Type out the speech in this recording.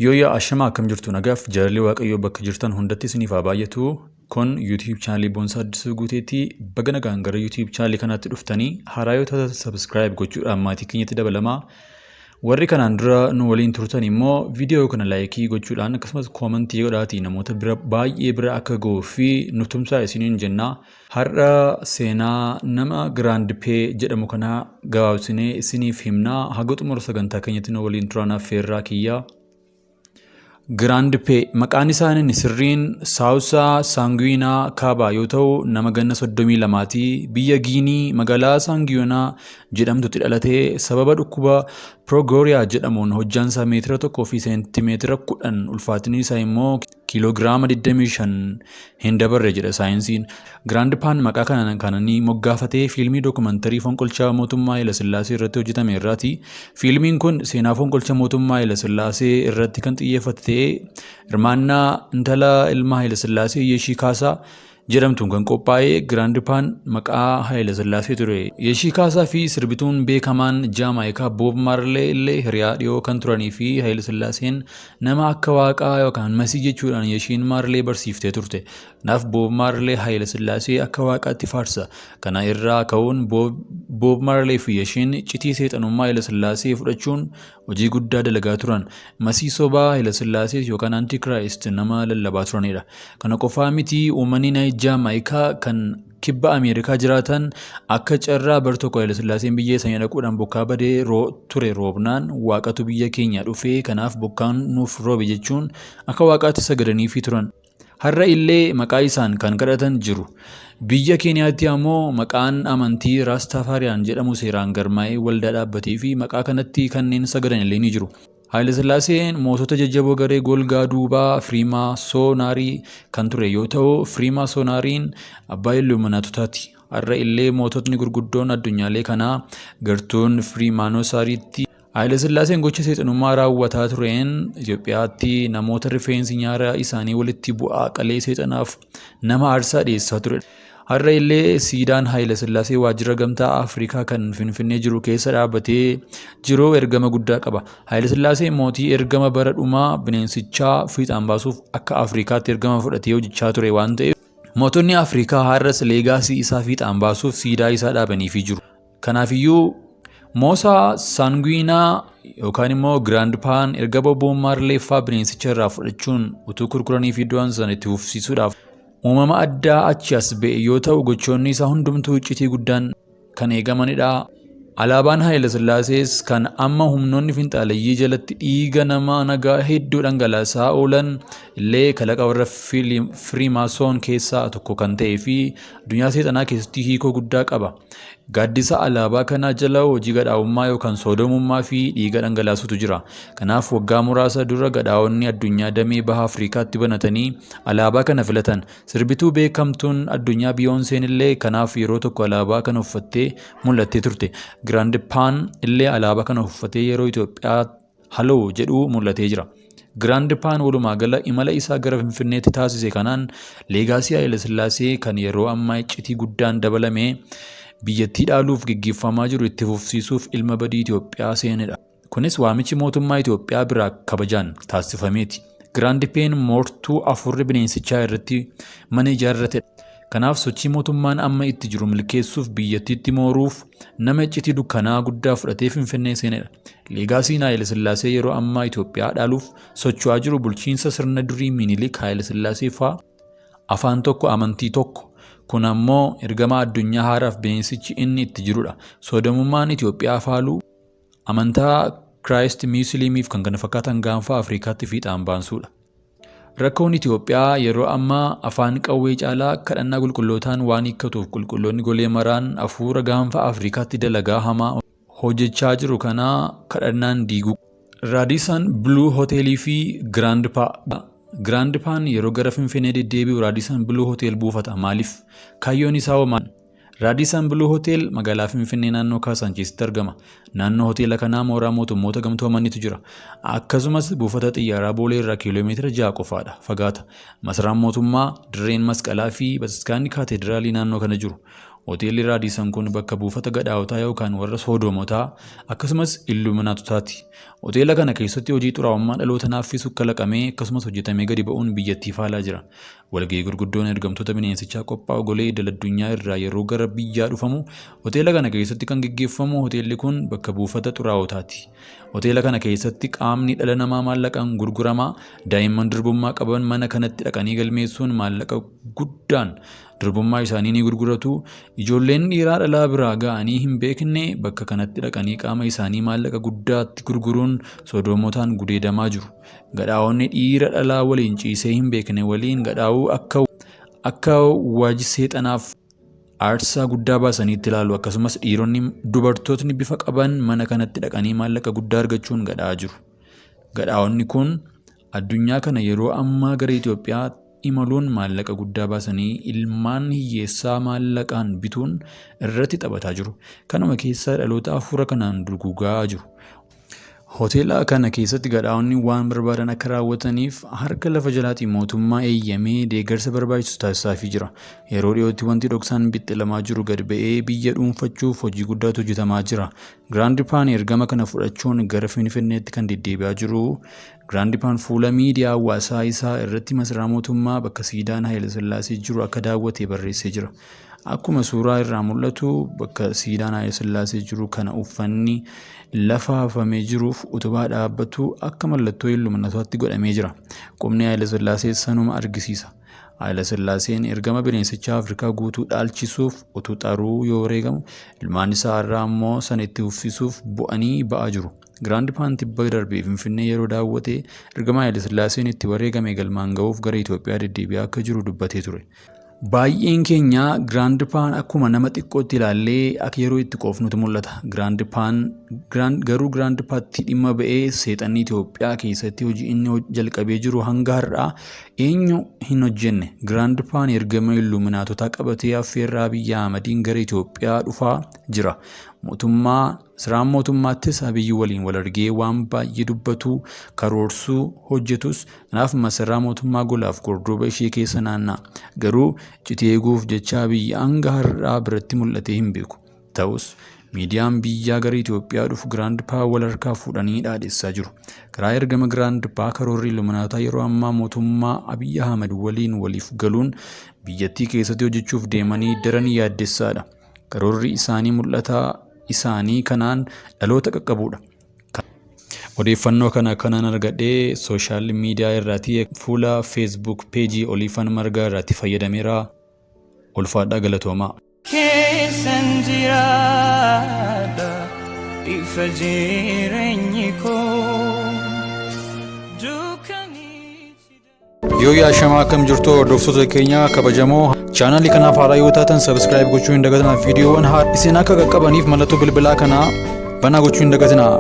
Yooyyaa ashamaa, akkam jirtu? Nagaaf jaalalli Waaqayyoo bakka jirtan hundatti isiniif haa baay'atu. Kun YouTube chaanalii Boonsaa Addisuu Guuteetti. Baga nagaan gara YouTube chaanalii kanaatti dhuftanii, haaraa yoo taatan subscribe gochuudhaan maatii keenyatti dabalamaa. Warri kanaan dura nu waliin turtan immoo viidiyoo kana like gochuudhaan akkasumas comment godhaatii namoota bira baay'ee bira akka ga'uu fi nu tumsaa isiniin jenna. Har'a seenaa nama Giraand Pee jedhamu kanaa gabaabsinee isiniif himnaa. Haga xumura sagantaa keenyatti nu waliin turan affeerraa kiyyaa. Giraand Pee maqaan isaa inni sirriin Saawusaa Saanguinaa Kaabaa yoo ta'u, nama ganna 32ti. Biyya Giinii magaalaa Saanguinaa jedhamtutti dhalatee, sababa dhukkuba Progeria jedhamuun hojjaan isaa meetira 1 fi seentimeetira 10, ulfaatinni isaa immoo kiiloogiraama 25 hin dabarre jedha saayinsiin. Giraand Paan maqaa kana kan inni moggaafatee fiilmii dookumantarii fonqolcha mootummaa Hayilasillaasee irratti hojjetame irraati. Fiilmiin kun seenaa fonqolcha mootummaa Hayilasillaasee irratti kan xiyyeeffate ta'ee, hirmaannaa intala ilma Hayilasillaasee Yeshii Kaasaa jedhamtuun kan qophaa'e. Giraand Paan maqaa Hayilasillaasee ture. Yeshii Kaasaa fi sirbituun beekamaan Jaamaayikaa Boob Maarlee illee hiriyaa dhiyoo kan turanii fi Hayilasillaaseen nama akka waaqaa yookaan masii jechuudhaan Yeshiin Maarlee barsiiftee turte. Kanaaf Boob Maarlee Hayilasillaasee akka waaqaatti faarsa. Kana irraa ka'uun Boob Maarlee fi Yeshiin iccitii seexanummaa Hayilasillaasee fudhachuun hojii guddaa dalagaa turan. Masii sobaa Hayilasillaasee yookaan Antichrist nama lallabaa turanidha. Kana qofaa miti, uummanni Jaamaayikaa kan kibba Ameerikaa jiraatan akka carraa bar tokko Hayilasillaaseen biyya isaanii dhaquudhaan bokkaa badee ture roobnaan, waaqatu biyya keenya dhufee, kanaaf bokkaan nuuf roobe jechuun akka waaqaatti sagadaniifii turan. Har'a illee maqaa isaan kan kadhatan jiru. Biyya Keeniyaatti ammoo maqaan amantii Raastafaariyaan jedhamu seeraan galmaa'ee waldaa dhaabbatee fi maqaa kanatti kanneen sagadan illee ni jiru. Haayilasillaaseen mootota jajjaboo garee golgaa duubaa Firiimaasonaarii kan ture yoo ta'u, Firiimaasonaariin abbaa Illuminaatotaati. Har'a illee moototni gurguddoon addunyaalee kanaa gartuun Firiimaanosaariitti. Haayilasillaaseen gocha seexanummaa raawwataa tureen Itoophiyaatti namoota rifeensi nyaara isaanii walitti bu'aa qalee seexanaaf nama aarsaa dhiyeessaa ture. Har'a illee siidaan Haayilasillaasee waajjira Gamtaa Afrikaa kan Finfinnee jiru keessa dhaabbatee jiru ergama guddaa qaba. Haayilasillaaseen mootii ergama bara dhumaa bineensichaa fiixaan baasuuf akka Afrikaatti ergama fudhatee hojjechaa ture waan ta'eef, mootonni Afrikaa har'as legacy isaa fiixaan baasuuf siidaa isaa dhaabaniifii jiru. Kanaafiyyuu Moosaa Saanguinaa yookaan immoo Giraand Paan erga Bob Maarlee fa'aa bineensicha irraa fudhachuun utuu kurkuranii fi du'an sana itti fufsiisuudhaaf uumama addaa achi as ba'e yoo ta'u, gochoonni isaa hundumtuu iccitii guddaan kan eegamanidha. Alaabaan Haayilesillaasees kan amma humnoonni finxaaleyyii jalatti dhiiga nama nagaa hedduu dhangalaasaa oolan illee kalaqa warra Firiimaasoon keessaa tokko kan ta'ee fi addunyaa seexanaa keessatti hiikoo guddaa qaba. Gaaddisa alaabaa kanaa jala hojii gadhaa'ummaa yookaan soodomummaa fi dhiiga dhangalaasutu jira. Kanaaf waggaa muraasa dura gadhaa'onni addunyaa damee baha Afrikaatti banatanii alaabaa kana filatan. Sirbituu beekamtuun addunyaa Biyoonseen illee kanaaf yeroo tokko alaabaa kana uffattee mul'attee turte. Giraand Paan illee alaabaa kana uffatee yeroo Itoophiyaa haloo jedhu mul'atee jira. Giraand Paan walumaa gala imala isaa gara Finfinneetti taasise kanaan legacy Haayilasillaasee kan yeroo ammaa iccitii guddaan dabalame biyyattii dhaaluuf geggeeffamaa jiru itti fufsiisuuf ilma badii Itoophiyaa seenedha. Kunis waamichi mootummaa Itoophiyaa biraa kabajaan taasifameeti. Giraand Peen moortuu afurri bineensichaa irratti mana ijaarratedha. Kanaaf sochii mootummaan amma itti jiru milkeessuuf biyyattiitti mooruuf nama iccitii dukkanaa guddaa fudhatee Finfinnee seenedha. Legacyn Haayilasillaasee yeroo ammaa Itoophiyaa dhaaluuf socho'aa jiru bulchiinsa sirna durii Minilik, Haayilasillaasee fa'aa, afaan tokko, amantii tokko. Kun ammoo ergama addunyaa haaraaf bineensichi inni itti jirudha. Soodomummaan Itoophiyaa faaluu, amantaa Kiraayist Musliimiif kan kana fakkaatan gaanfa Afrikaatti fiixaan baasuudha. Rakkoon Itoophiyaa yeroo ammaa afaan qawwee caalaa kadhannaa qulqullootaan waan hiikkatuuf, qulqulloonni golee maraan hafuura gaanfa Afrikaatti dalagaa hamaa hojjechaa jiru kana kadhannaan diiguu. Raadisan Biluu Hoteelii fi Giraand Paa. Giraand Paan yeroo gara Finfinnee deddeebi'u Raadisan Biluu Hotel buufata. Maaliif? Kaayyoon isaa hoo maal? Raadisan Biluu Hotel magaalaa Finfinnee naannoo Kaasaanchiisitti argama. Naannoo hoteela kanaa mooraa mootummoota gamtoomaniitu jira. Akkasumas buufata xiyyaaraa Boolee irraa kiiloomeetira 6 qofaadha fagaata. Masaraan mootummaa, dirreen masqalaa fi bataskaanni kaatedraalii naannoo kana jiru. Hoteelli Raadisan kun bakka buufata gadhaawotaa yookaan warra soodoomotaa akkasumas illuminaatotaati. Hoteela kana keessatti hojii xuraa'ummaa dhaloota naaffisu kalaqamee akkasumas hojjetamee gadi ba'uun biyyattii faalaa jira. Walgahii gurguddoon ergamtoota bineensichaa qophaa'u golee idil addunyaa irraa yeroo gara biyyaa dhufamu hoteela kana keessatti kan geggeeffamu hoteelli kun bakka buufata xuraa'otaati. Hoteela kana keessatti qaamni dhala namaa maallaqaan gurgurama. Daa'imman durbummaa qaban mana kanatti dhaqanii galmeessuun maallaqa guddaan durbummaa isaanii ni gurguratu. Ijoolleen dhiiraa dhalaa biraa ga'anii hin beekne bakka kanatti dhaqanii qaama isaanii maallaqa guddaatti gurguruun sodoomotaan gudeedamaa jiru. Gadhaa'onni dhiira dhalaa waliin ciisee hin beekne waliin gadhaa'uu akka waji seexanaaf aarsaa guddaa baasanii itti ilaalu. Akkasumas dhiironni dubartootni bifa qaban mana kanatti dhaqanii maallaqa guddaa argachuun gadhaa'aa jiru. Gadhaa'onni kun addunyaa kana yeroo ammaa gara Itoophiyaa imaluun maallaqa guddaa baasanii ilmaan hiyyeessaa maallaqaan bituun irratti taphataa jiru. Kanuma keessaa dhaloota hafuura kanaan duguugaa jiru. Hoteela kana keessatti gadhaa'onni waan barbaadan akka raawwataniif harka lafa jalaatiin mootummaa eeyyamee deeggarsa barbaachisu taasisaafii jira. Yeroo dhiyootti wanti dhoksaan bixxilamaa jiru gad ba'ee biyya dhuunfachuuf hojii guddaatu hojjetamaa jira. Giraand Paan ergama kana fudhachuun gara Finfinneetti kan deddeebi'aa jiru. Giraand Paan fuula miidiyaa hawaasaa isaa irratti masaraa mootummaa bakka siidaan Haayilasillaasee jiru akka daawwate barreessee jira. Akkuma suuraa irraa mul'atu bakka siidaan Haayilasillaasee jiru kana uffanni lafa hafamee jiruuf utubaa dhaabbatu akka mallattoo illuminatotti godhamee jira. Qubni Haayilasillaasee sanuma argisiisa. Haayilasillaaseen ergama bineensichaa Afrikaa guutuu dhaalchisuuf utuu xaruu yoo wareegamu, ilmaan isaa irraa immoo sana itti uffisuuf bu'anii ba'aa jiru. Giraand Paan tibba darbee Finfinnee yeroo daawwate ergama Haayilasillaaseen itti wareegame galmaan ga'uuf gara Itoophiyaa deddeebi'aa akka jiru dubbatee ture. Baay'een keenya Giraand Paan akkuma nama xiqqootti ilaallee akka yeroo itti qoofnutu mul'ata. Giraand Paan garuu Giraand Paatti dhimma ba'ee seexanni Itoophiyaa keessatti hojii inni jalqabee jiru hanga har'aa eenyu hin hojjenne. Giraand Paan ergama illuminaatotaa qabatee affeerraa Abiyyi Ahmadiin gara Itoophiyaa dhufaa jira. Mootummaa Siraan mootummaattis Abiyyi waliin wal argee waan baay'ee dubbatu, karoorsuu, hojjetus. Kanaaf masaraa mootummaa golaaf gordooba ishee keessa naanna'a. Garuu iccitii eeguuf jecha Abiyyi hanga har'aa biratti mul'atee hin beeku. Ta'us miidiyaan biyyaa gara Itoophiyaa dhufu Giraand Paa wal harkaa fuudhanii dhaadhessaa jiru. Karaa ergama Giraand Paa karoorri Illuminaataa yeroo ammaa mootummaa Abiyyi Ahmad waliin waliif galuun biyyattii keessatti hojjechuuf deemanii daran yaaddessaadha. Karoorri isaanii mul'ataa isaanii kanaan dhaloota qaqqabuudha. Odeeffannoo kana kanan argadhe sooshaal miidiyaa irraati fuula Facebook peejii Oliifan Margaa irraatti fayyadameera. Ulfaadhaa galatoomaa. Keessan jiraadha ifa jireenyi koo dukkanichi. Yoo yaashamaa akkam jirtu hordoftoota keenya kabajamoo chaanaalii kanaaf haaraa yoo taatan subscribe gochuu hin dagatinaa. Viidiyoowwan haaraa isin akka qaqqabaniif mallattoo bilbilaa kanaa banaa gochuu hin dagatinaa.